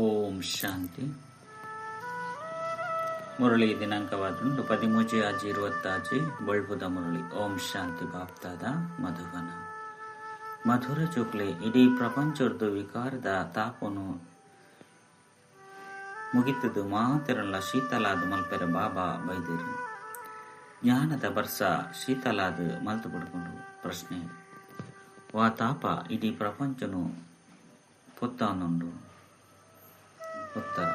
ಓಂ ಶಾಂತಿ. ಮುರಳಿ ದಿನಾಂಕವಾದುಂಡು 13/5/26 ಬಳ್ಪುದ ಮುರಳಿ. ಓಂ ಶಾಂತಿ. ಬಾಪ್ತಾದ ಮಧುವನ ಮಧುರ ಚೋಕ್ಲೆ ಇಡೀ ಪ್ರಪಂಚದ ವಿಕಾರದ ತಾಪನು ಮುಗಿತದು ಮಾತೆರಲ್ಲ ಶೀತಲಾದ ಮಲ್ಪೆರೆ ಬಾಬಾ ಬೈದಿರು. ಜ್ಞಾನದ ಬರ್ಸ ಶೀತಲಾದ ಮಲ್ತು ಪಡ್ಕೊಂಡು. ಪ್ರಶ್ನೆ: ವಾ ತಾಪ ಇಡೀ ಪ್ರಪಂಚನು ಪೊತ್ತಾನುಂಡು? ಉತ್ತರ: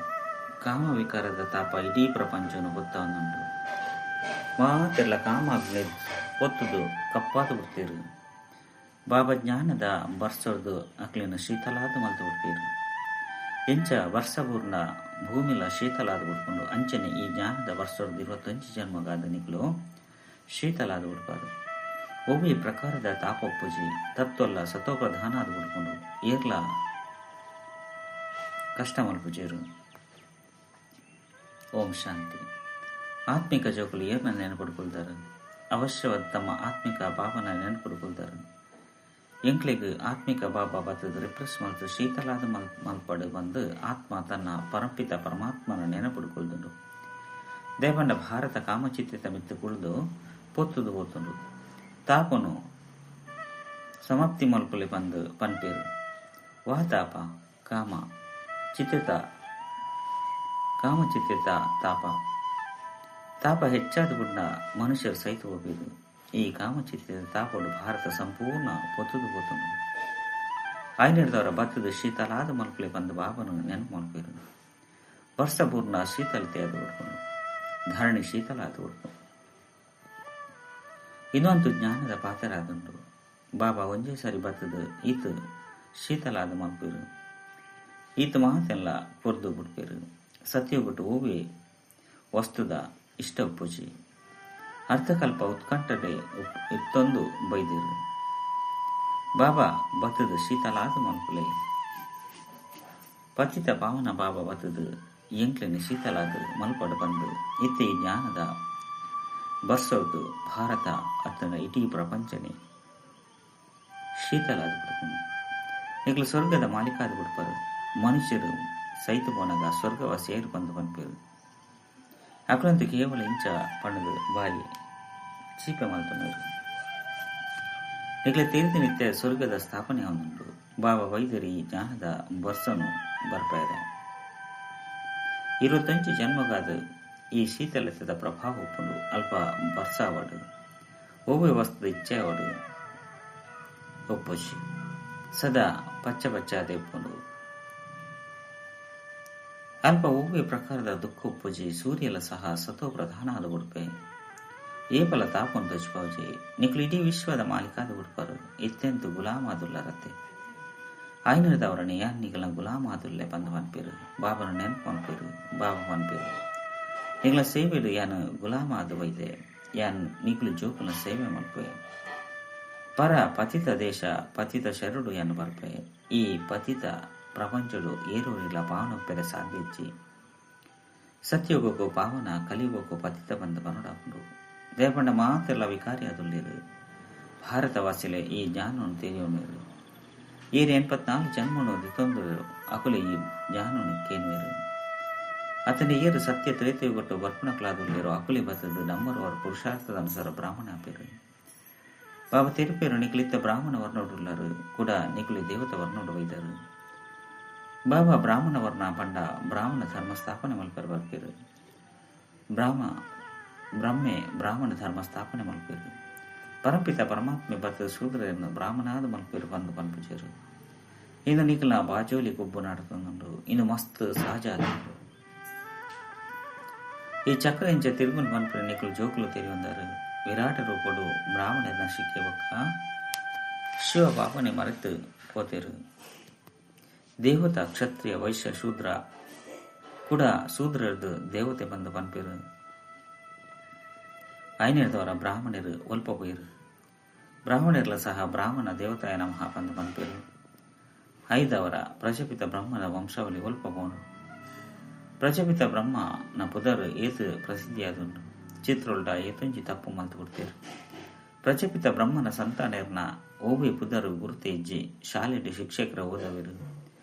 ಕಾಮವಿಕಾರದ ತಾಪ ಇಡೀ ಪ್ರಪಂಚನು ಪೊತ್ತಾನುಂಡು. ಮಾತೆಲ್ಲ ಕಾಮಾಗ್ನಿ ಪೊತ್ತುದು ಕಪ್ಪಾದು ಬಿಡ್ತೀರು. ಬಾಬಾ ಜ್ಞಾನದ ಬರ್ಸೊರ್ದು ಅಕ್ಲಿನ ಶೀತಲಾದ ಮಲ್ತು ಬಿಡ್ತೀರು. ಎಂಚ ವರ್ಷಪೂರ್ಣ ಭೂಮಿಲ ಶೀತಲಾದ ಬಿಡ್ಕೊಂಡು ಅಂಚನೆ ಈ ಜ್ಞಾನದ ವರ್ಷದ 25 ಜನ್ಮಗಾದ ನಿಕ್ಲು ಶೀತಲಾದ ಬಿಡ್ಬಾರು. ಒವ್ವೆ ಪ್ರಕಾರದ ತಾಪೊಪ್ಪುಜಿ ತತ್ವಲ್ಲ ಸತೋಪ್ರಧಾನ ಆದ ಬಿಡ್ಕೊಂಡು ಏರ್ಲ ಕಷ್ಟ ಮಲ್ಪುಜೇರು. ಓಂ ಶಾಂತಿ. ಆತ್ಮಿಕ ಜೋಕುಲು ಏರ್ನ ನೆನಪುಡ್ಕೊಳ್ತಾರೆ? ಅವಶ್ಯವಾದ ತಮ್ಮ ಆತ್ಮಿಕ ಬಾಬನ ನೆನಪುಡ್ಕೊಳ್ತಾರೆ. ಎಂಕ್ಲೆಗ್ ಆತ್ಮಿಕ ಬಾಬಾ ಬತ್ತದ ರಿಪ್ರೆಸ್ ಮಲ್ತು ಶೀತಲಾದ ಮಲ್ಪಡು ಬಂದು ಆತ್ಮ ತನ್ನ ಪರಂಪಿತ ಪರಮಾತ್ಮನ ನೆನಪುಡ್ಕೊಳ್ದುಂಡು. ದೇವಂಡ ಭಾರತ ಕಾಮಚಿತ್ರಿತ ಮಿತ್ತು ಕುಳ್ದು ಪೊತ್ತುದು ಪೋತುಂಡು. ತಾಪನು ಸಮಾಪ್ತಿ ಮಲ್ಪುಲೆ ಬಂದು ಪನ್ಪೇರು. ವಾತಾಪ ಕಾಮ ಚಿತ್ರಿತ ಕಾಮಚಿತ್ರಿತ ತಾಪ ತಾಪ ಹೆಚ್ಚಾದ ಗುಂಡ ಮನುಷ್ಯರು ಸಹಿತ ಹೋಗಿದ್ದು. ಈ ಕಾಮಚಿತ್ರಿತ ತಾಪಡು ಭಾರತ ಸಂಪೂರ್ಣ ಪೊತ್ತುದು ಪೋತುಂಡು. ಐನಿಡ್ದವರ ಬತ್ತದ ಶೀತಲಾದ ಮಲ್ಪುಲೆ ಬಂದು ಬಾಬನು ನೆನಪು ಮಲ್ಪೇರು. ವರ್ಷ ಪೂರ್ಣ ಶೀತಲತೆ ಅದು ಉಡ್ಕೊಂಡು ಧರಣಿ ಶೀತಲ ಅದು ಉಡ್ಕೊಂಡು ಇನ್ನೊಂದು ಜ್ಞಾನದ ಪಾತ್ರರಾದುಂಟು. ಬಾಬಾ ಒಂಜೇ ಸಾರಿ ಬತ್ತದ ಈತ ಶೀತಲಾದ ಮಲ್ಪೇರು. ಈತ ಮಾತೆಲ್ಲ ಪೊರ್ದು ಬಿಡ್ಪೇರು. ಸತ್ಯಬಿಟ್ಟು ಓವಿ ವಸ್ತುದ ಇಷ್ಟ ಪೂಜೆ ಅರ್ಥಕಲ್ಪ ಉತ್ಕಂಠನೆ ಇತ್ತೊಂದು ಬೈದಿರು. ಬಾಬಾ ಬತ್ತದ ಶೀತಲಾದ ಮಲ್ಪುಲೆ. ಪತಿತ ಪಾವನ ಬಾಬಾ ಬತ್ತದ ಎಂಕ್ಲೆನ ಶೀತಲಾದ ಮಲ್ಪಡು ಬಂದು ಇತ್ತೆ ಜ್ಞಾನದ ಬರ್ಸೋದು ಭಾರತ ಅತನ ಇಡೀ ಪ್ರಪಂಚನೇ ಶೀತಲಾದ ಬಿಡ್ಕೊಂಡು ಈಗಲೂ ಸ್ವರ್ಗದ ಮಾಲೀಕಾದ ಬಿಡ್ಪಾರು. ಮನುಷ್ಯರು ಸೈತ ಪೋನಾಗ ಸ್ವರ್ಗವಾಸಿಯರು ಬಂದು ಪನ್ಪೇರು. ಅಕಲಂತೂ ಕೇವಲ ಇಂಚ ಪಣ್ಣದು ಬಾಯಿ ಚೀಪೆ ಮಲ್ತೊಂದರು. ನಿಕ್ಲೆ ತೀರ್ದು ನಿತ್ಯ ಸ್ವರ್ಗದ ಸ್ಥಾಪನೆ ಆವೊಂದುಂಡು. ಬಾಬಾ ವೈದ್ಯರು ಈ ಜ್ಞಾನದ ಬರ್ಸನು ಬರ್ಪಾಯರೆ. 25 ಜನ್ಮಗಾದ ಈ ಶೀತಲತೆದ ಪ್ರಭಾವ ಉಪ್ಪುಂಡು. ಅಲ್ಪ ಬರ್ಸಾವಡು ಒವ್ವೆ ವಸ್ತುದ ಇಚ್ಛೆ ಅವಡು ಒಪ್ಪುಜಿ ಸದಾ ಪಚ್ಚ ಪಚ್ಚಾದೆ ಉಪ್ಪುಂಡು. ಅಲ್ಪ ಒವ್ವೆ ಪ್ರಕಾರದ ದುಃಖ ಉಪ್ಪುಜಿ. ಸೂರ್ಯಲ ಸಹ ಸತೋ ಪ್ರಧಾನ ಆದ ಉಡುಪೆ ಏಪಲ ತಾಪನು ತೋಚ್ಪಾವುಜಿ. ನಿಕ್ಲು ಇಡೀ ವಿಶ್ವದ ಮಾಲೀಕಾದ ಉಡುಪರು. ಇತ್ತೆಂತು ಗುಲಾಮಾದುಲ್ಲರತ್ತೆ ಐನೂರದವರನ್ನ ಯಾನ್ ನಿಗಲ ಗುಲಾಮಾದುಲ್ಲೆ ಬಂದು ಪನ್ಪೇರು. ಬಾಬನ ನೆನಪು ಪನ್ಪೇರು. ಬಾಬಾ ಪನ್ಪೇರು ನಿಗಲ ಸೇವೆಡು ಯಾನ್ ಗುಲಾಮಾದು ವೈದೆ ಯಾನ್ ನಿಗ್ಲು ಜೋಕುಲ ಸೇವೆ ಮಲ್ಪೆ. ಪರ ಪತಿತ ದೇಶ ಪತಿತ ಶರುಡು ಯಾನ್ ಬರ್ಪೆ. ಈ ಪತಿತ ಪ್ರಪಂಚಡು ಏರೂರಿಲ್ಲ ಪಾವನ ಸಾಧ್ಯ ಇಜ್ಜಿ. ಸತ್ಯುಗಕ್ಕೂ ಪಾವನ ಕಲಿಯುಗಕ್ಕೂ ಪತಿತ ಬಂದ ಬನಡಾಪುಂಡು. ದೇಪಂಡ ಮಾತೆಲ್ಲ ವಿಕಾರಿ ಅದುಲ್ಲಿರು. ಭಾರತವಾಸಿಲೆ ಈ ಜ್ಞಾನವನ್ನು ತಿಳಿಯೋನೇರು. ಏರು 84 ಜನ್ಮನು ದಿತ್ತೊಂದರು ಅಕುಲೆ ಈ ಜ್ಞಾನವನ್ನು ಕೇನುವೇರು. ಅತನ ಏರು ಸತ್ಯ ತ್ರೇತಯುಗಟ್ಟು ಬರ್ಪಣಕ್ಲಾದುಲ್ಲಿರು ಅಕುಲಿ ಬತ್ತದು ನಮ್ಮರವರ ಪುರುಷಾರ್ಥದ ಅನುಸಾರ ಬ್ರಾಹ್ಮಣ ಆಪೇರು. ಬಾಬಾ ತಿರುಪೇರು ನಿಕ್ಲಿತ್ತ ಬ್ರಾಹ್ಮಣ ವರ್ಣೋಡುಲ್ಲರು ಕೂಡ ನಿಕುಲಿ ದೇವತ ವರ್ಣೋಡು ವೈದರು. ಬಾಬಾ ಬ್ರಾಹ್ಮಣ ವರ್ಣ ಪಂಡ ಬ್ರಾಹ್ಮಣ ಧರ್ಮ ಸ್ಥಾಪನೆ ಮಲ್ಪೆರು ಬರ್ಪೇರು. ಬ್ರಹ್ಮೆ ಬ್ರಾಹ್ಮಣ ಧರ್ಮ ಸ್ಥಾಪನೆ ಮಲ್ಪೇರು. ಪರಂಪಿತ ಪರಮಾತ್ಮೆ ಬತ್ತದ ಶೂದ್ರರನ್ನು ಬ್ರಾಹ್ಮಣಾದ ಮಲ್ಪೇರು ಬಂದು ಪನ್ಪುಜೇರು. ಇನ್ನು ನಿಕಲ ಬಾಜೋಲಿ ಕೊಬ್ಬು ನಾಡುತ್ತೊಂದುಂಡು. ಇನ್ನು ಮಸ್ತ್ ಸಹಜ ಆದುಂಡು. ಈ ಚಕ್ರ ಇಂಚ ತಿರುಗುನ್ ಪನ್ಪುನ ನಿಕುಲು ಜೋಕುಲು ತೆರಿಯೊಂದಾರು. ವಿರಾಟ ರೂಪಡು ಬ್ರಾಹ್ಮಣನ ಶಿಕ್ಕೆ ಬೊಕ್ಕ ಶಿವ ಬಾಬನೆ ಮರೆತು ಪೋತೇರು. ದೇವತಾ ಕ್ಷತ್ರಿಯ ವೈಶ್ಯ ಶೂದ್ರ ಕೂಡ ಶೂದ್ರರ್ದು ದೇವತೆ ಬಂದು ಪನ್ಪೇರು. ಐನೇರ್ದವರ ಬ್ರಾಹ್ಮಣರು ಒಲ್ಪ ಪೋಯಿರು. ಬ್ರಾಹ್ಮಣರ್ಲ ಸಹ ಬ್ರಾಹ್ಮಣ ದೇವತಾಯ ನಮಃ ಬಂದು ಪನ್ಪೇರು. ಐದವರ ಪ್ರಜಾಪಿತ ಬ್ರಹ್ಮನ ವಂಶಾವಳಿ ಒಲ್ಪ ಪೋನು. ಪ್ರಜಾಪಿತ ಬ್ರಹ್ಮನ ಪುದರ್ ಏತು ಪ್ರಸಿದ್ಧಿಯಾದುಂಡು. ಚಿತ್ರೊಲ್ಡ ಏತೊಂಜಿ ತಪ್ಪು ಮಲ್ತು ಕೊಡ್ತೇರು. ಪ್ರಜಾಪಿತ ಬ್ರಹ್ಮನ ಸಂತಾನೆರ್ನ ಓವೆ ಪುದರ್ ಗುರುತೆ ಇಜ್ಜಿ. ಶಾಲೆಡ್ ಶಿಕ್ಷಕರ ಓದವರು.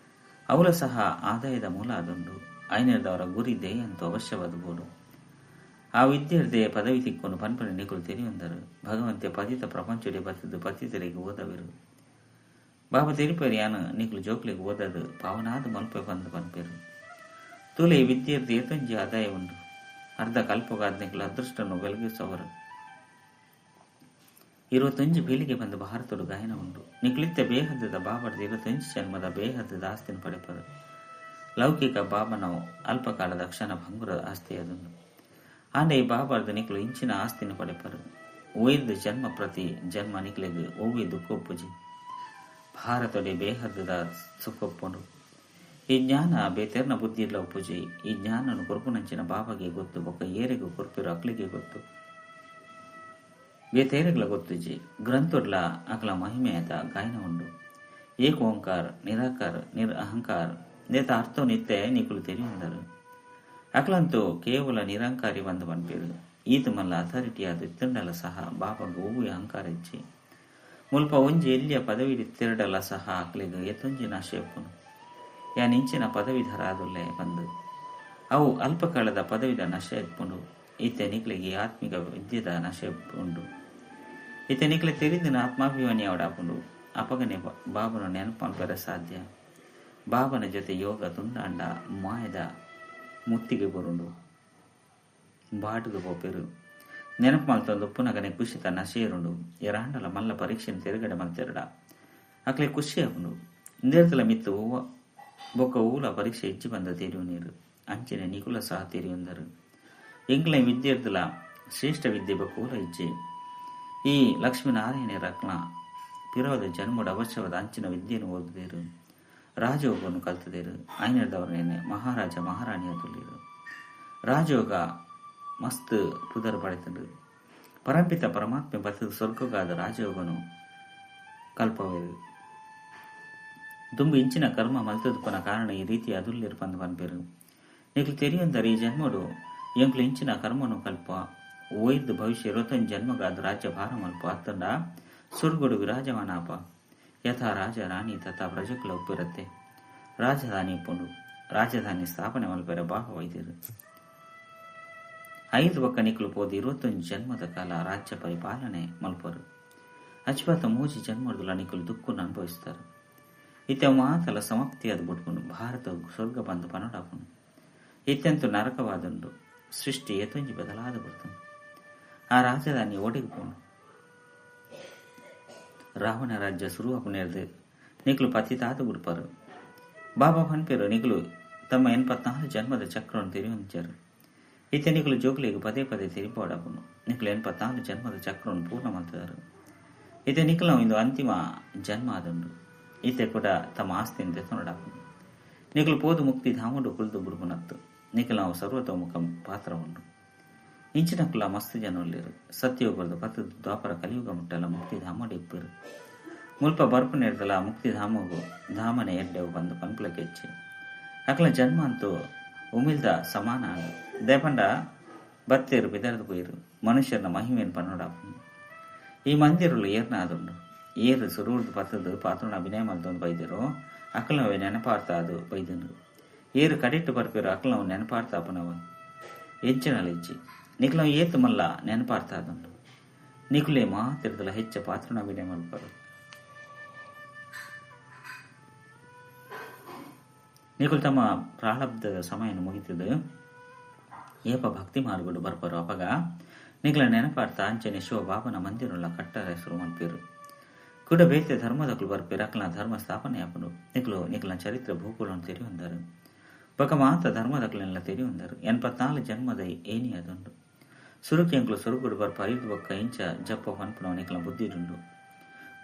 ಅವಲ ಸಹ ಆದಾಯದ ಮೂಲ ಆದುಂಡು. ಐನೆರ್ದವರ ಗುರಿ ಧ್ಯೇಯಂತೂ ಅವಶ್ಯವಾದ ಬೋಡು. ಆ ವಿದ್ಯಾರ್ಥಿಯ ಪದವಿ ತಿಕ್ಕೊಂಡು ಪನ್ಪನೆ ನಿಕುಲು ತೆರಿಯೊಂದರು. ಭಗವಂತೆ ಪತಿತ ಪ್ರಪಂಚಡೆ ಬತ್ತದು ಪತಿತರಿಗೆ ಓದವಿರು. ಬಾಬಾ ತೆರಿಪೇರು ಯಾನು ನಿಕುಲು ಜೋಕ್ಲಿಗೆ ಓದದು ಪಾವನಾದ ಮಲ್ಪೆ ಬಂದು ಪನ್ಪೇರು. ತೂಲೆ ವಿದ್ಯಾರ್ಥಿ ಏತೊಂಜಿ ಆದಾಯ ಉಂಡು. ಅರ್ಧ ಕಲ್ಪಗಾದ ನಿಕುಲು ಅದೃಷ್ಟನ್ನು ಬೆಳಗಿಸವರು. 21 ಪೀಳಿಗೆ ಬಂದು ಭಾರತಡು ಗಾಯನ ಉಂಡು. ನಿಕುಲಿತ್ತ ಬೇಹದ್ದದ ಬಾಬಾರ್ದ 21 ಜನ್ಮದ ಬೇಹದ್ದದ ಆಸ್ತಿನ ಪಡೆಪರು. ಲೌಕಿಕ ಬಾಬನವು ಅಲ್ಪಕಾಲದ ಕ್ಷಣ ಭಂಗುರ ಆಸ್ತಿಯಾದುಂಡು. ಆಂಡ ಈ ಬಾಬಾರ್ದ ನಿಕುಲು ಇಂಚಿನ ಆಸ್ತಿನ ಪಡೆಪರು. ಒಯ್ದು ಜನ್ಮ ಪ್ರತಿ ಜನ್ಮ ನಿಕುಲಿಗೆ ಒವ್ವೆ ದುಃಖೊಪ್ಪುಜಿ. ಭಾರತಡೆ ಬೇಹದ್ದದ ಸುಖೊಪ್ಪುಂಡು. ಈ ಜ್ಞಾನ ಬೇತೆರ್ನ ಬುದ್ಧಿ ಒಪ್ಪುಜಿ. ಈ ಜ್ಞಾನನು ಕೊರ್ಪುನಂಚಿನ ಬಾಬಾಗೆ ಗೊತ್ತು, ಬೊಕ್ಕ ಏರೆಗೂ ಕೊರ್ಪಿರೋ ಅಕ್ಲಿಗೆ ಗೊತ್ತು, ಬೇತೇರೆಗಳ ಗೊತ್ತುಜಿ. ಗ್ರಂಥೊಡ್ಲ ಅಕಲ ಮಹಿಮೆಯದ ಗಾಯನ ಉಂಡು. ಏಕ ಓಂಕಾರ, ನಿರಾಕಾರ, ನಿರ್ ಅಹಂಕಾರ ನೇತ ಅರ್ಥೋ ನಿತ್ಯ ನಿಕುಲು ತೆರಿಯುಂದರು. ಅಕಲಂತೂ ಕೇವಲ ನಿರಂಕಾರಿ ಬಂದು ಪನ್ಪೇರು. ಈತ ಮಲ್ಲ ಅಥಾರಿಟಿ ಆದ ಇತ್ತಂಡಲ ಸಹ ಬಾಬಾಗ ಒವ್ವೆ ಅಹಂಕಾರ ಇಚ್ಚಿ. ಮುಲ್ಪ ಒಂಜಿ ಎಲ್ಲಿಯ ಪದವಿ ತಿರಡಲ ಸಹ ಅಕ್ಲಿಗೆ ಎತ್ತೊಂಜಿ ನಾಶೆಪ್ಪುನು. ಯಾನ್ ಇಂಚಿನ ಪದವಿಧರ ಆದುಲ್ಲೆ ಬಂದು ಅವು ಅಲ್ಪಕಾಲದ ಪದವಿದ ನಶೆ ಎತ್ಪುಂಡು. ಈತ ನಿಕ್ಲಿಗೆ ಆತ್ಮಿಕ ವಿದ್ಯೆದ ನಶೆ ಉಂಡು. ಈತ ನಿಕ್ಲೆ ತೆರಿದಿನ ಆತ್ಮಾಭಿಮಾನಿ ಅವಡಾಪುಂಡು. ಅಪಗನೆ ಬಾಬನ ನೆನಪು ಸಾಧ್ಯ. ಬಾಬನ ಜೊತೆ ಯೋಗ ತುಂಡಾಂಡ ಮಾಯದ ಮುತ್ತಿಗೆ ಬರುಂಡು ಬಾಟುದು ಪೋಪೆರು. ನೆನಪು ಮಲ್ತೊಂದು ಉಪ್ಪುನಗನೆ ಖುಷಿತ ನಶೆಯರುಂಡು. ಎರಾಂಡಲ ಮಲ್ಲ ಪರೀಕ್ಷೆನ ತಿರುಗಡೆ ಮಲ್ತೆರಡ ಅಕ್ಲೆ ಖುಷಿ ಆಪುಂಡು. ಇಂದೇರ್ತಲ ಮಿತ್ತು ಹೂವ ಬೊಕ್ಕ ಊಲ ಪರೀಕ್ಷೆ ಹೆಚ್ಚು ಬಂದ ತೆರಿಯು ನೀರು. ಅಂಚನೆ ನಿಕುಲ ಸಹ ತೆರಿಯುಂದರು. ಎಂಗ್ಲ ವಿದ್ಯಾರ್ಥಿಲ ಶ್ರೇಷ್ಠ ವಿದ್ಯೆ ಬೊಕ್ಕ ಊಲ ಇಜ್ಜೆ. ಈ ಲಕ್ಷ್ಮೀನಾರಾಯಣ ರತ್ನ ಪಿರೋದ ಜನ್ಮದ ಅವಶ್ಯವಾದ ಅಂಚಿನ ವಿದ್ಯೆಯನ್ನು ಓದಿದೇರು. ರಾಜಯೋಗವನ್ನು ಕಲ್ತದೇರು. ಐನರ್ದವರನ್ನೇ ಮಹಾರಾಜ ಮಹಾರಾಣಿಯ ತುಲ್ಲಿರು. ರಾಜಯೋಗ ಮಸ್ತ್ ಪುದರ್ ಪಡೆತಂಡು. ಪರಂಪಿತ ಪರಮಾತ್ಮೆ ಬತ್ತದ ಸ್ವರ್ಗಗಾದ ರಾಜಯೋಗನು ಕಲ್ಪವೇರು. ದುಂಬು ಇಂಚಿನ ಕರ್ಮ ಮಲ್ತದುಪನ ಕಾರಣ ಈ ರೀತಿ ಅದುಲ್ಲಿರು ಪಂದು ಪನ್ಪೇರು. ನಿಕ್ಲು ತೆರಿಯೊಂದರೆ ಈ ಜನ್ಮಡು ಎಂಕ್ಲು ಇಂಚಿನ ಕರ್ಮನು ಕಲ್ಪ ಒಯ್ದು ಭವಿಷ್ಯ 21 ಜನ್ಮಗಾದ ರಾಜ್ಯ ಭಾರ ಮಲ್ಪ ಅತ್ತಂಡ ಸ್ವರ್ಗಡು ವಿರಾಜಮಾನಾಪ. ಯಥಾ ರಾಜ ರಾಣಿ ತಥಾ ಪ್ರಜೆಕುಲ ಒಪ್ಪಿರತ್ತೆ. ರಾಜಧಾನಿ ಉಪ್ಪುಂಡು. ರಾಜಧಾನಿ ಸ್ಥಾಪನೆ ಮಲ್ಪೆರ ಬಾಹ ವೈದ್ಯರು. 5 ಬಕ್ಕ ನಿಕ್ಲು ಪೋದು 21 ಜನ್ಮದ ಕಾಲ ರಾಜ್ಯ ಪರಿಪಾಲನೆ ಮಲ್ಪರು. ಅಚ್ಪಾತ 3 ಜನ್ಮದುಲ ನಿಕ್ಲು ದುಃಖನ್ನು ಅನುಭವಿಸ್ತಾರೆ. ಇತ್ತ ಮಾತಲ ಸಮಾಪ್ತಿಯಾದ ಬಿಟ್ಕೊಂಡು ಭಾರತ ಸ್ವರ್ಗ ಬಂದು ಪನಡಾಪುಂಡು. ಇತ್ಯಂತೂ ನರಕವಾದುಂಡು. ಸೃಷ್ಟಿ ಏತೊಂಜಿ ಬದಲಾದ ಬರ್ತುಂಡು. ಆ ರಾಜಧಾನಿ ಓಡಿಗೆ ಪೋಂಡು. ರಾವಣ ರಾಜ್ಯ ಸುರುವಾಪುನೇರ್ದು ನಿಕ್ಲು ಪತಿತಾದ ಬಿಡ್ಪಾರು. ಬಾಬಾ ಪನ್ಪೇರು ನಿಕ್ಲು ತಮ್ಮ 84 ಜನ್ಮದ ಚಕ್ರವನ್ನು ತೆರೆಯುವಂಚಾರು. ಇತ್ತೆ ನಿಕ್ಲು ಜೋಕ್ಲಿಗೆ ಪದೇ ಪದೇ ತೆರಿಪಾಡಾಪುಂಡು. ನಿಕ್ಲು 84 ಜನ್ಮದ ಚಕ್ರವನ್ನು ಪೂರ್ಣ ಮಾಡ್ತಿದ್ದಾರೆ. ಇತ್ತೆ ನಿಕ್ಲು ಇಂದು ಅಂತಿಮ ಜನ್ಮ ಆದುಂಡು. ಇತ್ತೆ ಕೂಡ ತಮ್ಮ ಆಸ್ತಿಯನ್ನು ತೆತ್ತೊಂಡಾಪುಂಡು. ನಿಕ್ಲು ಪೋದು ಮುಕ್ತಿ ಧಾಮಡು ಕುಳಿತು ಬಿಡ್ಪುನತ್ತು. ನಿಕ್ಲು ನಾವು ಸರ್ವತೋಮುಖ ಪಾತ್ರ ಉಂಡು. ಇಂಚಿನಕುಲ ಮಸ್ತ್ ಜನೊಲ್ಲೇರು. ಸತ್ಯಯುಗದ ಪತ್ತು ದ್ವಾಪರ ಕಲಿಯುಗ ಮುಟ್ಟಲ ಮುಕ್ತಿ ಧಾಮಡು ಇಪ್ಪರು. ಮುಲ್ಪ ಬರ್ಪು ನೇರ್ದಲ ಮುಕ್ತಿ ಧಾಮಗು ಧಾಮನೆ ಎಡ್ಡೆವು ಬಂದು ಪನ್ಪುಲಕ್ಕೆ ಹೆಚ್ಚಿ. ಅಕಲ ಜನ್ಮ ಅಂತೂ ಉಮಿಲ್ದ ಸಮಾನ ಆಂಡು. ದೇಪಂಡ ಬತ್ತೇರು ಬಿದರ್ದು ಪೋಯಿರು. ಮನುಷ್ಯನ ಮಹಿಮೆಯನ್ನು ಪನ್ನೋಡಾಪುಂಡು. ಈ ಮಂದಿರಲು ಏರ್ನ ಆದುಂಡು. ಏರು ಸುರುರ್ದು ಪತ್ತದು ಪಾತ್ರನ ಅಭಿನಯ ಮಲ್ತೊಂದು ಬೈದಿರೋ ಅಕಲನವೇ ನೆನಪಾರ್ಥ ಅದು ಬೈದುಂಡು. ಏರು ಕಡಿಟ್ಟು ಬರ್ಪಿರೋ ಅಕಲನವು ನೆನಪಾರ್ಥ ಅಪನವ ಎಂಚಿನಲ ಇಜ್ಜಿ. ನಿಕ್ಲವು ಏತು ಮಲ್ಲ ನೆನಪಾರ್ಥ ಆದುಂಡು. ನಿಕುಲೆ ಮಾತಿರ್ದಲ ಹೆಚ್ಚ ಪಾತ್ರನ ಅಭಿನಯ ಮಲ್ಪರು. ನಿಕುಲು ತಮ್ಮ ಪ್ರಾರಬ್ಧದ ಸಮಯವನ್ನು ಮುಗಿತದು ಏಪ ಭಕ್ತಿ ಮಾರ್ಗಡು ಬರ್ಪರು. ಅಪಗ ನಿಕ್ಲ ನೆನಪಾರ್ಥ ಅಂಚನೆ ಶಿವ ಬಾಬನ ಮಂದಿರಲ್ಲ ಕಟ್ಟರ ಹೆಸರು ಮಲ್ಪೇರು. ಕೂಡ ಬೇತೆ ಧರ್ಮದಕ್ಲು ಬರ್ಪೇರು. ಅಕ್ಲ ಧರ್ಮ ಸ್ಥಾಪನೆ ಆಪುಂಡು. ನಿಕ್ಲು ನಿಕ್ಲ ಚರಿತ್ರೆ ಭೂಕುలను ತೆರಿಯೊಂದರು. ಬೊಕ ಮಾತ ಧರ್ಮದಕ್ಲೆಲ್ಲ ತೆರಿಯೊಂದರು. 84 ಜನ್ಮದ ಏನಿ ಅದುಂಡು. ಸುರುಕೆಂಕ್ಲು ಸೊರುಗುಡು ಬರ್ಪ 5 ಬೊಕ್ಕ ಇಂಚ ಜಪ್ಪ ಪನ್ಪುನವು ನಿಕ್ಲ ಬುದ್ಧಿಡುಂಡು.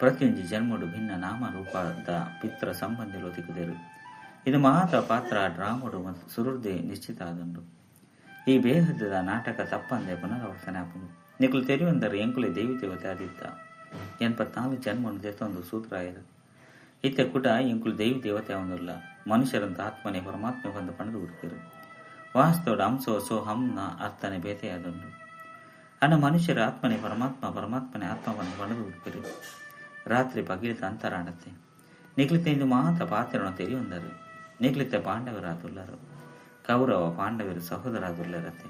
ಪ್ರತಿಯೊಂಜಿ ಜನ್ಮಡು ಭಿನ್ನ ನಾಮ ರೂಪದ ಪಿತ್ರ ಸಂಬಂಧಿಲು ತಿಕ್ಕುದೇರು. ಇದು ಮಾತ್ರ ಪಾತ್ರ ಡ್ರಾಮಡು ಮತ್ತು ಸುರುರ್ದೆ ನಿಶ್ಚಿತ ಆದುಂಡು. ಈ ಬೇಹದ್ದದ ನಾಟಕ ತಪ್ಪಂದೆ ಪುನರಾವರ್ತನೆ ಆಪುಂಡು. ನಿಕ್ಲು ತೆರಿಯೊಂದರು ಎಂಕುಲೆ ದೇವಿ ದೇವತೆ ಆದಿತ್ತ 84 ಜನ್ಮನು ದೆತ್ತೊಂದು ಸೂತ್ರಾಯರು. ಇತ್ತೆ ಕುಟ ಎಂಕುಲು ದೇವಿ ದೇವತೆ ಅವನುಲ್ಲ. ಮನುಷ್ಯರಂತ ಆತ್ಮನೆ ಪರಮಾತ್ಮೆ ಬಂದು ಪಣದು ಬಿಡ್ತಿರು. ವಾಸ್ತವದ ಅಂಸೋ ಸೋ ಹಂನ ಅರ್ಥನೆ ಬೇತೆಯಾದುಂಡು. ಅನ್ನ ಮನುಷ್ಯರ ಆತ್ಮನೆ ಪರಮಾತ್ಮ, ಪರಮಾತ್ಮನೆ ಆತ್ಮ ಬಂದು ಪಣದು ಬಿಡ್ತಿರು. ರಾತ್ರಿ ಪಗಿಲಿತ ಅಂತರಾಡತ್ತೆ. ನಿಕ್ಲಿತೆ ಇಂದು ಮಾತ್ರ ಪಾತ್ರನ ತೆರಿಯೊಂದರು. ನಿಕ್ಲಿತ್ತೆ ಪಾಂಡವರಾದುಲ್ಲರು. ಕೌರವ ಪಾಂಡವರು ಸಹೋದರಾದುಲ್ಲರತೆ.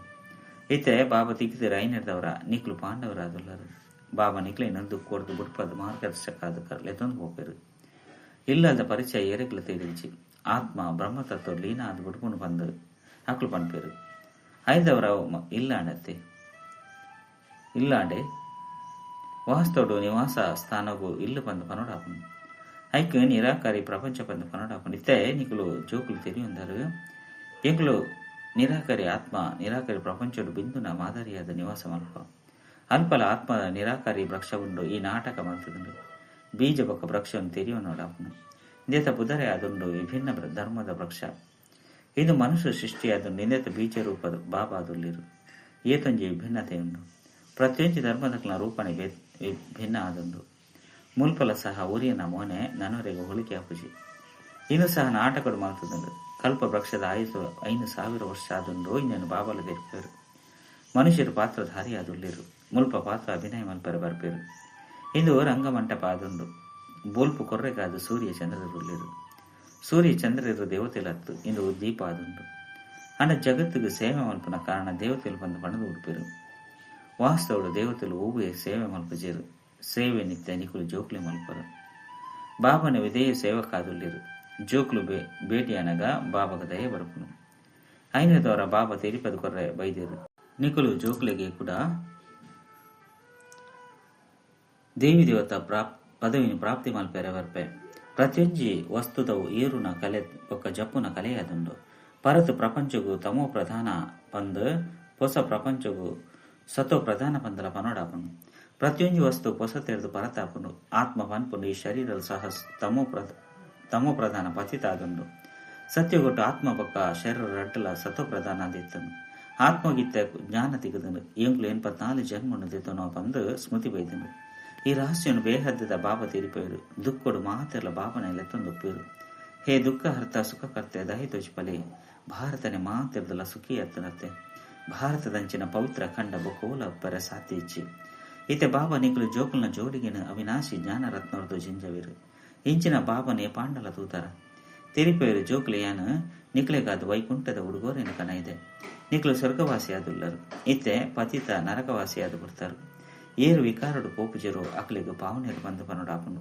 ಇತ್ತೆ ಬಾಬಾ ತಿಕ್ಕಿದಿರ ಐನೆಡ್ದವರ ನಿಕ್ಲು ಪಾಂಡವರಾದುಲ್ಲರು. ಬಾಬಾ ನಿಕ್ಲೇನ ದುಕ್ಕೊಡ್ದು ಬುಡ್ಪದ ಮಾರ್ಗದರ್ಶಕ ಲೆತ್ತೊಂದು ಪೋಪೆರು. ಇಲ್ಲದ ಪರಿಚಯ ಏರೆಗ್ಲ ತೇರಿಜಿ. ಆತ್ಮ ಬ್ರಹ್ಮತತ್ವ ಲೀನ ಅದು ಬುಡ್ಪುನು ಬಂದು ಅಕ್ಲು ಪನ್ಪೆರು. ಐದವರ ಇಲ್ಲಾಂಡತ್ತೆ ಇಲ್ಲಾಂಡೆ ವಾಸ್ತವಡು ನಿವಾಸ ಸ್ಥಾನಗು ಇಲ್ಲು ಬಂದು ಪನೋಡಾಪುನು. ಐಕ್ ನಿರಾಕಾರಿ ಪ್ರಪಂಚ ಬಂದು ಪನೋಡಾಪುನು. ಇತ್ತೆ ನಿಕುಲು ಜೋಕುಲು ತೆರಿಯೊಂದರು ಎಂಕುಲು ನಿರಾಕಾರಿ ಆತ್ಮ ನಿರಾಕಾರಿ ಪ್ರಪಂಚಡು ಬಿಂದುನ ಮಾದರಿಯಾದ ನಿವಾಸ ಮಲ್ಪ. ಅಲ್ಪಲ ಆತ್ಮ ನಿರಾಕಾರಿ ವೃಕ್ಷ ಉಂಡು ಈ ನಾಟಕ ಮಲ್ತದುಂಡು. ಬೀಜ ಬೊಕ್ಕ ವೃಕ್ಷವನ್ನು ತೆರಿಯೊನೋಡಾಪುನು. ಇಂದೇತ ಬುಧರೆ ಆದುಂಡು ವಿಭಿನ್ನ ಧರ್ಮದ ವೃಕ್ಷ. ಇದು ಮನುಷ್ಯ ಸೃಷ್ಟಿಯಾದ ನಿಂದೆತ ಬೀಜ ರೂಪದ ಬಾಬಾದುಲ್ಲಿರು. ಏತೊಂಜಿ ವಿಭಿನ್ನತೆ ಉಂಡು. ಪ್ರತಿಯೊಂಜಿ ಧರ್ಮದಕ್ಲ ರೂಪಣೆ ಭಿನ್ನ ಆದುಂಡು. ಮುಲ್ಪಲ ಸಹ ಊರಿನ ಮೋನೆ ನನವರೆಗೆ ಹೋಲಿಕೆ ಆಪುಜಿ. ಇನ್ನು ಸಹ ನಾಟಕಡು ಮಲ್ತದುಂಡು. ಕಲ್ಪ ವೃಕ್ಷದ ಆಯುಷು 5000 ವರ್ಷ ಆದುಂಡು. ಇನ್ನೇನು ಬಾಬಾಲ ತೆರಿಪೇರು. ಮನುಷ್ಯರು ಪಾತ್ರಧಾರಿ ಆದುಲ್ಲಿರು. ಮುಲ್ಪ ಪಾತ್ರ ಅಭಿನಯ ಮಲ್ಪೆರ ಬರ್ಪೇರು. ಇಂದು ರಂಗಮಂಟಪ ಆದುಂಡು. ಬೋಲ್ಪು ಕೊರ್ರೆಗಾದ ಸೂರ್ಯ ಚಂದ್ರರುಲ್ಲಿರು. ಸೂರ್ಯ ಚಂದ್ರರು ದೇವತೆಲತ್ತು. ಇಂದು ದೀಪ ಆದುಂಡು. ಅಣ್ಣ ಜಗತ್ತಿಗೆ ಸೇವೆ ಮಲ್ಪನ ಕಾರಣ ದೇವತೆಲು ಬಂದು ಪಣದು ಉಡುಪೇರು. ವಾಸ್ತವಡು ದೇವತೆಲು ಓಬುವೆ ಸೇವೆ ಮಲ್ಪಜೇರು. ಸೇವೆ ನಿತ್ಯ ನಿಕುಲು ಜೋಕ್ಲೆ ಮಲ್ಪರು. ಬಾಬನ ವಿಧೇಯ ಸೇವಕಾದುಲ್ಲಿರು. ಜೋಕ್ಲು ಭೇಟಿಯಾನಗ ಬಾಬಗ ದಯ ಬರಪುನು. ಐನದವರ ಬಾಬಾ ತೆರಿಪದು ಕೊರ್ರೆ ಬೈದೇರು. ನಿಕುಲು ಜೋಕ್ಲೆಗೆ ಕೂಡ ದೇವಿ ದೇವತಾ ಪದವಿನ ಪ್ರಾಪ್ತಿ ಮಲ್ಪೆರೆ ಬರ್ಪೆ. ಪ್ರತಿಯೊಂಜಿ ವಸ್ತುದವು ಏರುನ ಕಲೆ ಬೊಕ್ಕ ಜಪ್ಪುನ ಕಲೆಯಾದುಂಡು. ಪರತು ಪ್ರಪಂಚಗು ತಮೋ ಪ್ರಧಾನ ಪಂದ್ ಪೊಸ ಪ್ರಪಂಚಗು ಸತೋ ಪ್ರಧಾನ ಪಂದಲ ಪನೋಡಾಪುನು. ಪ್ರತಿಯೊಂಜಿ ವಸ್ತು ಪೊಸ ತೆರೆದು ಪರತಾಪುನು. ಆತ್ಮ ಪನ್ಪುನು ಈ ಶರೀರ ಸಹ ತಮೋ ಪ್ರಧಾನ ಪತಿತಾದುಂಡು. ಸತ್ಯಗೊಟ್ಟು ಆತ್ಮ ಬೊಕ್ಕ ಶರೀರ ರಡ್ಡಲ ಸತೋ ಪ್ರಧಾನ ಆದಿತ್ತನು. ಆತ್ಮಗಿತ್ತ ಜ್ಞಾನ ತಿಗದನು. ಎಂಕ್ಲು 84 ಜನ್ಮನು ದಿತ್ತನೋ ಪಂದು ಸ್ಮೃತಿ ಬೈದನು. ಈ ರಹಸ್ಯನು ಬೇಹದ್ದದ ಬಾಬಾ ತೀರಿಪೇರು. ದುಃಖಡು ಮಾತೆರ್ಲ ಬಾಬನ ಲೆತ್ತೊಂದುಪ್ಪೇರು. ಹೇ ದುಃಖ ಹರ್ತ ಸುಖಕರ್ತೆ ದಹಿ ತೋಚಿಪಲೆ ಭಾರತನೆ ಮಾತೆರ್ದಲ ಸುಖಿ ಅತ್ತನತ್ತೆ. ಭಾರತದಂಚಿನ ಪವಿತ್ರ ಖಂಡ ಬಕೋಲ ಪರ ಸಾತಿ ಇಚ್ಚಿ. ಈತ ಬಾಬಾ ನಿಕಲು ಜೋಕುಲ್ನ ಜೋಡಿಗಿನ ಅವಿನಾಶಿ ಜ್ಞಾನ ರತ್ನವರ್ದು ಜಿಂಜವಿರು. ಇಂಚಿನ ಬಾಬನೆ ಪಾಂಡಲ ತೂತರ ತೆರಿಪೇರು. ಜೋಕ್ಲೆಯಾನ ನಿಕ್ಲೆಗಾದ ವೈಕುಂಠದ ಉಡುಗೋರೆನ ಕನ ಇದೆ. ನಿಕ್ಲು ಸ್ವರ್ಗವಾಸಿಯಾದುಲ್ಲರು. ಇತ್ತೆ ಪತಿತ ನರಕವಾಸಿಯಾದ ಬಿಡ್ತಾರು. ಏರು ವಿಕಾರಡು ಪೋಪುಜರು ಅಕ್ಲೆಗ್ ಪಾವನೇರು ಬಂದು ಪನೋಡಾಪುನು.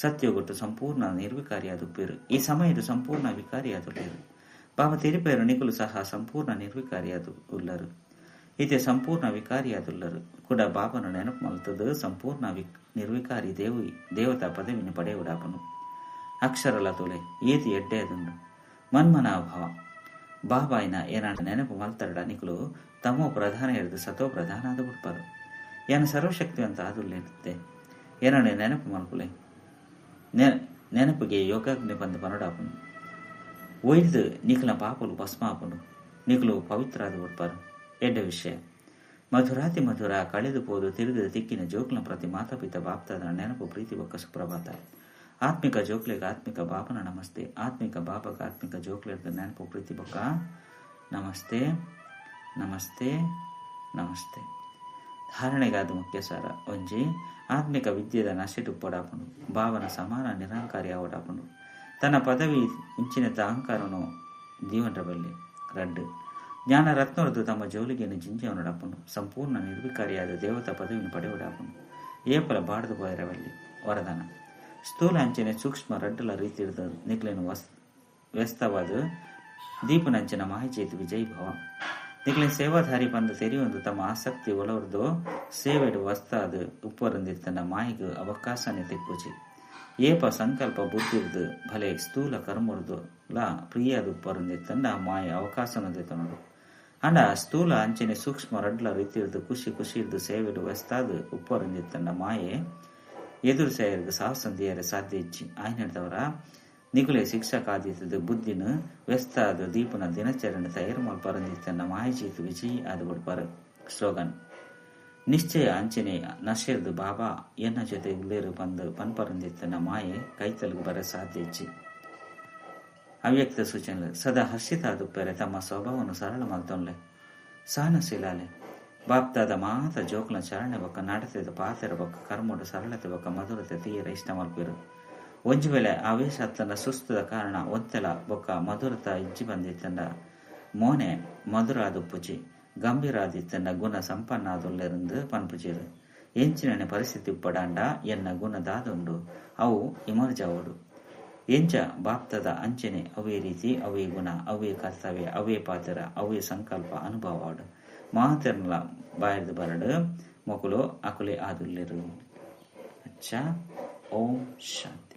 ಸತ್ಯಗೊಟ್ಟು ಸಂಪೂರ್ಣ ನಿರ್ವಿಕಾರಿಯಾದುಪ್ಪೇರು. ಈ ಸಮಯದ ಸಂಪೂರ್ಣ ವಿಕಾರಿಯಾದುಲ್ಲೇರು. ಬಾಬಾ ತೆರಿಪೇರು ನಿಕುಲು ಸಹ ಸಂಪೂರ್ಣ ನಿರ್ವಿಕಾರಿಯಾದು ಉಲ್ಲರು. ಇತ್ತೆ ಸಂಪೂರ್ಣ ವಿಕಾರಿಯಾದುಲ್ಲರು ಕೂಡ ಬಾಬನು ನೆನಪು ಮಲ್ತದು ಸಂಪೂರ್ಣ ನಿರ್ವಿಕಾರಿ ದೇವತಾ ಪದವಿನ ಪಡೆಯುಡಾಪನು. ಅಕ್ಷರಲ ತೋಲೆ ಏತಿ ಎಡ್ಡೆ ಅದುಂಡು. ಮನ್ಮನಾಭಾವ ಬಾಬಾಯಿನ ಏನಾಂಡ ನೆನಪು ಮಲ್ತರಡ ನಿಕುಲು ತಮೋ ಪ್ರಧಾನ ಹಿಡಿದು ಸತೋ ಪ್ರಧಾನ ಆದ ಬಿಡ್ಪಾರು. ಏನ ಸರ್ವಶಕ್ತಿವಂತ ಆದುಲ್ಲೇರುತ್ತೆ. ಏನಂಡೆ ನೆನಪು ಮಲ್ಪುಲೆ. ನೆನಪಿಗೆ ಯೋಗಾಗ್ನಿ ಬಂದು ಪನೋಡಾಪನು. ಒಯ್ದು ನಿಖಲ ಪಾಪಲು ಭಸ್ಮಾಪನು. ನಿಖಲು ಪವಿತ್ರಾದ ಬಿಡ್ಪಾರು. ಎಡ್ಡ ವಿಷಯ ಮಧುರಾತಿ ಮಧುರ ಕಳೆದು ಪೋದು ತಿರುಗಿದ ತಿಕ್ಕಿನ ಜೋಕ್ಲ ಪ್ರತಿ ಮಾತಾಪಿತ ಬಾಪ್ತಾದ ನೆನಪು ಪ್ರೀತಿ ಬೊಕ್ಕ ಸುಪ್ರಭಾತ. ಆತ್ಮಿಕ ಜೋಕ್ಲೆಗೆ ಆತ್ಮಿಕ ಬಾಬನ ನಮಸ್ತೆ. ಆತ್ಮಿಕ ಬಾಬಗ ಆತ್ಮಿಕ ಜೋಕ್ಲೆದ ನೆನಪು ಪ್ರೀತಿ ಬೊಕ್ಕ ನಮಸ್ತೆ ನಮಸ್ತೆ ನಮಸ್ತೆ. ಧಾರಣೆಗಾದ ಮುಖ್ಯ ಸಾರ. ಒಂಜಿ ಆತ್ಮಿಕ ವಿದ್ಯೆದ ನಶೆಟುಪ್ಪೊಡಾಪುಂಡು. ಭಾವನ ಸಮಾನ ನಿರಹಂಕಾರಿ ಆವಡಾಪುಂಡು. ತನ್ನ ಪದವಿ ಇಂಚಿನದ ಅಹಂಕಾರನು ದೀವನ್ರ ಬಲ್ಲಿ. ರಡ್ಡು ಜ್ಞಾನ ರತ್ನರದು ತಮ್ಮ ಜೋಲಿಗೆಯನ್ನು ಜಿಂಜವನಡಾಪುಂಡು. ಸಂಪೂರ್ಣ ನಿರ್ವಿಕಾರಿಯಾದ ದೇವತಾ ಪದವಿಯನ್ನು ಪಡೆಯುಡಾಪುಂಡು. ಏಪಲ ಬಾಡದು ಪೋಯರವಲ್ಲಿ. ವರದಾನ ಸ್ಥೂಲ ಅಂಚನೆ ಸೂಕ್ಷ್ಮ ರಡ್ಡಲ ರೀತಿಯ ನಿಕ್ಲೇನು ವ್ಯಸ್ತವಾದ ದೀಪನಂಚಿನ ಮಾಹಿತಿ ವಿಜಯ್ ಭವ. ನಿಕ್ಲಿನ ಸೇವಾಧಾರಿ ಬಂದು ತೆರೆಯೊಂದು ತಮ್ಮ ಆಸಕ್ತಿ ಒಲವರದು ಸೇವೆಡು ವಸ್ತಾದ ಉಪ್ಪರಂದಿತ್ತನ ಮಾಯಿಗೆ ಅವಕಾಶನೆ ತೆಪ್ಪುಜಿ. ಏಪ ಸಂಕಲ್ಪ ಬುದ್ಧಿರ್ದು ಭಲೆ ಸ್ಥೂಲ ಕರ್ಮರ್ದು ಲಾ ಪ್ರಿಯಾದ ಉಪ್ಪರಂದಿತ್ತಂಡ ಮಾಯ ಅವಕಾಶನ ತನಡು. ಅಂಡ ಸ್ಥೂಲ ಅಂಚನೆ ಸೂಕ್ಷ್ಮ ರಡ್ಲ ರೀತಿರ್ದು ಖುಷಿ ಖುಷಿರ್ದು ಸೇವೆಡು ವಸ್ತಾದ ಉಪ್ಪರಂದಿತ್ತಂಡ ಮಾಯೆ ಎದುರು ಸೇರಿಗೆ ಸಾಹಸಂದಿಯರೆ ಸಾಧ್ಯ ಇಚ್ಚಿ. ಆಯ್ನದವರ ನಿಕುಲೆ ಶಿಕ್ಷಕಾದಿತ್ತದ ಬುದ್ಧಿನ ವ್ಯಸ್ತಾದ ದೀಪನ ದಿನಚರಣೆ ತಯಾರು ಮಲ್ಪರಂದಿತ್ತನ್ನ ಮಾಹಿತಿ ವಿಜಯಿ ಆದ ಬಿಡ್ಪಾರು. ಸ್ಲೋಗನ್ ನಿಶ್ಚಯ ಅಂಚನೆ ನಶೆರ್ದು ಬಾಬಾ ಎನ್ನ ಜೊತೆ ಉಳ್ಳೇರು ಬಂದು ಪನ್ಪರಂದಿತ್ತನ್ನ ಮಾಯೆ ಕೈತಲಗು ಬರ ಸಾಧ್ಯ ಇಚ್ಚಿ. ಅವ್ಯಕ್ತ ಸೂಚನೆ ಸದಾ ಹರ್ಷಿತ ಆದುಪ್ಪೆರೆ ತಮ್ಮ ಸ್ವಭಾವವನ್ನು ಸರಳ ಮಲ್ತೊನ್ಲೆ ಸಹನಶೀಲಾಲೆ. ಬಾಪ್ತಾದ ಮಾತ ಜೋಕ್ಲ ಚರಣೆ ಬೊಕ್ಕ ನಡತೆದ ಪಾತೆರ ಬೊಕ್ಕ ಕರ್ಮಡು ಸರಳತೆ ಬೊಕ್ಕ ಮಧುರತೆ ತೀರ ಇಷ್ಟ ಮಲ್ಪಿರು. ಒಂಜಿ ವೇಳೆ ಆವೇಶ ಅತ್ತಂಡ ಸುಸ್ತುದ ಕಾರಣ ಒಂತೆಲ ಬೊಕ್ಕ ಮಧುರತ ಇಜ್ಜಿ ಬಂದಿತ್ತಂಡ ಮೋನೆ ಮಧುರ ಆದುಪ್ಪುಜಿ. ಗಂಭೀರ ಆದಿತ್ತಂಡ ಗುಣ ಸಂಪನ್ನ ಆದುಲ್ಲೆರೆಂದು ಪನ್ಪುಜೆರ್. ಎಂಚಿನನೆ ಪರಿಸ್ಥಿತಿ ಉಪ್ಪಡಾಂಡ ಎನ್ನ ಗುಣ ದಾದುಂಡು ಅವು ಇಮರ್ಜಾವೊಡು. ಎಂಚ ಬಾಪ್ದಾದ ಅಂಚನೆ ಅವ್ವೇ ರೀತಿ, ಅವ್ವೇ ಗುಣ, ಅವ್ವೇ ಕರ್ತವ್ಯ, ಅವ್ವೇ ಪಾತೆರ, ಅವ್ವೇ ಸಂಕಲ್ಪ ಅನುಭವ ಆವಡ್. ಮಾತೆರ್ನಲ ಬಾಯಿರ್ದ್ ಬರಡ್ ಮೊಕುಲು ಅಕುಲೇ ಆದುಲ್ಲೆರ್. ಅಚ್ಚ ಓಂ ಶಾಂತಿ.